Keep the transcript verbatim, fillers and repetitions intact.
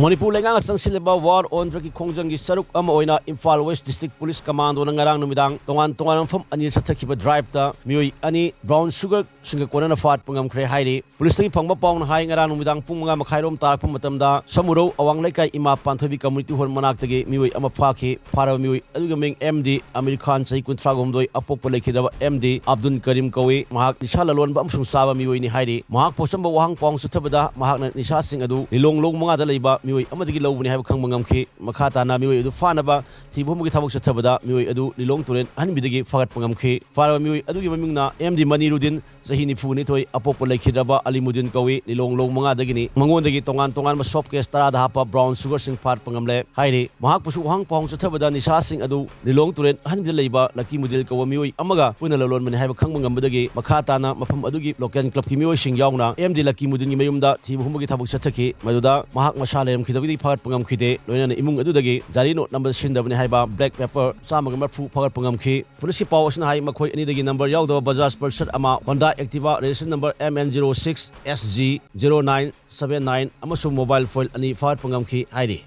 ꯃꯅꯤꯄꯨꯔ ꯂꯩꯉꯥꯛꯅ ꯆꯪꯁꯤꯜꯂꯤꯕ War on Drugꯁꯀꯤ ꯈꯣꯡꯖꯪꯒꯤ ꯁꯔꯨꯛ ꯑꯃ ꯑꯣꯏꯅ ꯏꯝꯐꯥꯜ West District Police Commandꯣꯅ ꯉꯔꯥꯡ ꯅꯨꯃꯤꯗꯥꯡ ꯇꯣꯉꯥꯟ ꯇꯣꯉꯥꯟꯕ ꯃꯐꯝ ꯑꯅꯤꯗ ꯆꯠꯊꯈꯤꯕ driveꯇ ꯃꯤꯑꯣꯏ ꯑꯅꯤ brown sugarꯁꯤꯡꯒ ꯀꯣꯟꯅꯅ ꯐꯥꯠꯄ ꯉꯝꯈ꯭ꯔꯦ ꯍꯥꯏꯔꯤ꯫ Policeꯇꯒꯤ ꯐꯪꯕ ꯄꯥꯎꯅ ꯍꯥꯏ, ꯉꯔꯥꯡ ꯅꯨꯃꯤꯗꯥꯡ ꯄꯨꯡ ꯃꯉꯥ ꯃꯈꯥꯏꯔꯣꯝ ꯇꯥꯔꯛꯄ ꯃꯇꯝꯗ ꯁꯃꯨꯔꯧ ꯑꯋꯥꯡ ꯂꯩꯀꯥꯏ ꯏꯃꯥ ꯄꯥꯟꯊꯣꯏꯕꯤ Community Hall ꯃꯅꯥꯛꯇꯒꯤ ꯃꯤꯑꯣꯏ ꯑꯃ ꯐꯥꯈꯤ꯫ ꯐꯥꯔꯕ ꯃꯤꯑꯣꯏ ꯑꯗꯨꯒꯤ ꯃꯤꯡ ꯑꯦꯝ ꯗꯤ ꯑꯃꯤꯔ ꯈꯥꯟ, ꯆꯍꯤ ꯀꯨꯟꯊ꯭ꯔꯥ ꯍꯨꯝꯗꯣꯏ, ꯑꯄꯣꯛꯄ ꯂꯩꯈꯤꯗ꯭ꯔꯕ ꯑꯦꯝ ꯗꯤ ꯑꯕꯗꯨꯜ ꯀꯔꯤꯝ ꯀꯧꯏ꯫ ꯃꯍꯥꯛ ꯅꯤꯁꯥ ꯂꯂꯣꯟꯕ ꯑꯃꯁꯨꯡ ꯆꯥꯕ ꯃꯤꯑꯣꯏꯅꯤ ꯍꯥꯏꯔꯤ꯫ ꯃꯍꯥꯛꯄꯨ ꯑꯆꯝꯕ ꯋꯥꯍꯪ ꯄꯥꯎꯍꯪ ꯆꯠꯊꯕꯗ ꯃꯍꯥꯛꯅ ꯅꯤꯁꯥꯁꯤꯡ ꯑꯗꯨ ꯂꯤꯂꯣꯡ ꯂꯧ ꯃꯉꯥꯗ ꯂꯩꯕ ꯃꯤꯑꯣꯏ ꯑꯃꯗꯒꯤ ꯂꯧꯕꯅꯤ ꯍꯥꯏꯕ ꯈꯪꯕ ꯉꯝꯈꯤ꯫ ꯃꯈꯥ ꯇꯥꯅ ꯃꯤꯑꯣꯏ ꯑꯗꯨ ꯐꯥꯅꯕ ꯊꯤꯕ ꯍꯨꯝꯕꯒꯤ ꯊꯕꯛ ꯆꯠꯊꯕꯗ ꯃꯤꯑꯣꯏ ꯑꯗꯨ ꯂꯤꯂꯣꯡ ꯇꯨꯔꯦꯜ ꯑꯍꯟꯕꯤꯗꯒꯤ ꯐꯥꯒꯠꯄ ꯉꯝꯈꯤ꯫ ꯐꯥꯔꯕ ꯃꯤꯑꯣꯏ ꯑꯗꯨꯒꯤ ꯃꯃꯤꯡꯅ ꯑꯦꯝ ꯗꯤ ꯃꯅꯤꯔꯨꯗꯤꯟ, ꯆꯍꯤ ꯅꯤꯐꯨ ꯅꯤꯊꯣꯏ, ꯑꯄꯣꯛꯄ ꯂꯩꯈꯤꯗ꯭ꯔꯕ ꯑꯂꯤꯃꯨꯗꯤꯟ ꯀꯧꯏ, ꯂꯤꯂꯣꯡ ꯂꯧ ꯃꯉꯥꯗꯒꯤꯅꯤ꯫ ꯃꯉꯣꯟꯗꯒꯤ ꯇꯣꯉꯥꯟ ꯇꯣꯉꯥꯟꯕ soap case ꯇꯔꯥꯗ ꯍꯥꯞꯄ brown sugarꯁꯤꯡ ꯐꯥꯔꯛꯄ ꯉꯝꯂꯦ ꯍꯥꯏꯔꯤ꯫ ꯃꯍꯥꯛꯄꯨꯁꯨ ꯋꯥꯍꯪ ꯄꯥꯎꯍꯪ ꯆꯠꯊꯕꯗ ꯅꯤꯁꯥꯁꯤꯡ ꯑꯗꯨ ꯂꯤꯂꯣꯡ ꯇꯨꯔꯦꯜ ꯑꯍꯟꯕꯤꯗ ꯂꯩꯕ ꯂꯀꯤ ꯃꯨꯗꯤꯜ ꯀꯧꯕ ꯃꯤꯑꯣꯏ ꯑꯃꯒ ꯄꯨꯟꯅ ꯂꯂꯣꯟꯕꯅꯤ ꯍꯥꯏꯕ ꯈꯪꯕ ꯉꯝꯕꯗꯒꯤ ꯃꯈꯥ ꯇꯥꯅ ꯃꯐꯝ ꯑꯗꯨꯒꯤ local clubꯀꯤ ꯃꯤꯑꯣꯏꯁꯤꯡ ꯌꯥꯎꯅ ꯑꯦꯝ ꯗꯤ ꯂꯀꯤ ꯃꯨꯗꯤꯟꯒꯤ ꯃꯌꯨꯝꯗ ꯊꯤꯕ ꯍꯨꯝꯕꯒꯤ ꯊꯕꯛ ꯆꯠꯊꯈꯤ꯫ ꯃꯗꯨꯗ ꯃꯍꯥꯛ ꯃꯁꯥ ꯂꯩꯔꯝꯈꯤꯗꯕꯗꯒꯤ ꯐꯥꯒꯠꯄ ꯉꯝꯈꯤꯗꯦ꯫ ꯂꯣꯏꯅꯅ ꯏꯃꯨꯡ ꯑꯗꯨꯗꯒꯤ ꯖꯥꯔꯤ ꯅꯣꯠ number ꯁꯤꯖꯤꯟꯅꯕꯅꯤ ꯍꯥꯏꯕ black paper ꯆꯥꯝꯃꯒ ꯃꯔꯤꯐꯨ ꯐꯥꯒꯠꯄ ꯉꯝꯈꯤ꯫ Policeꯀꯤ ꯄꯥꯎ ꯑꯁꯤꯅ ꯍꯥꯏ, ꯃꯈꯣꯏ ꯑꯅꯤꯗꯒꯤ number ꯌꯥꯎꯗꯕ Bajaj Pulsar ꯑꯃ, Honda Activa registration number M N zero six S G zero nine seven nine ꯑꯃꯁꯨꯡ mobile phone ꯑꯅꯤ ꯐꯥꯒꯠꯄ ꯉꯝꯈꯤ ꯍꯥꯏꯔꯤ꯫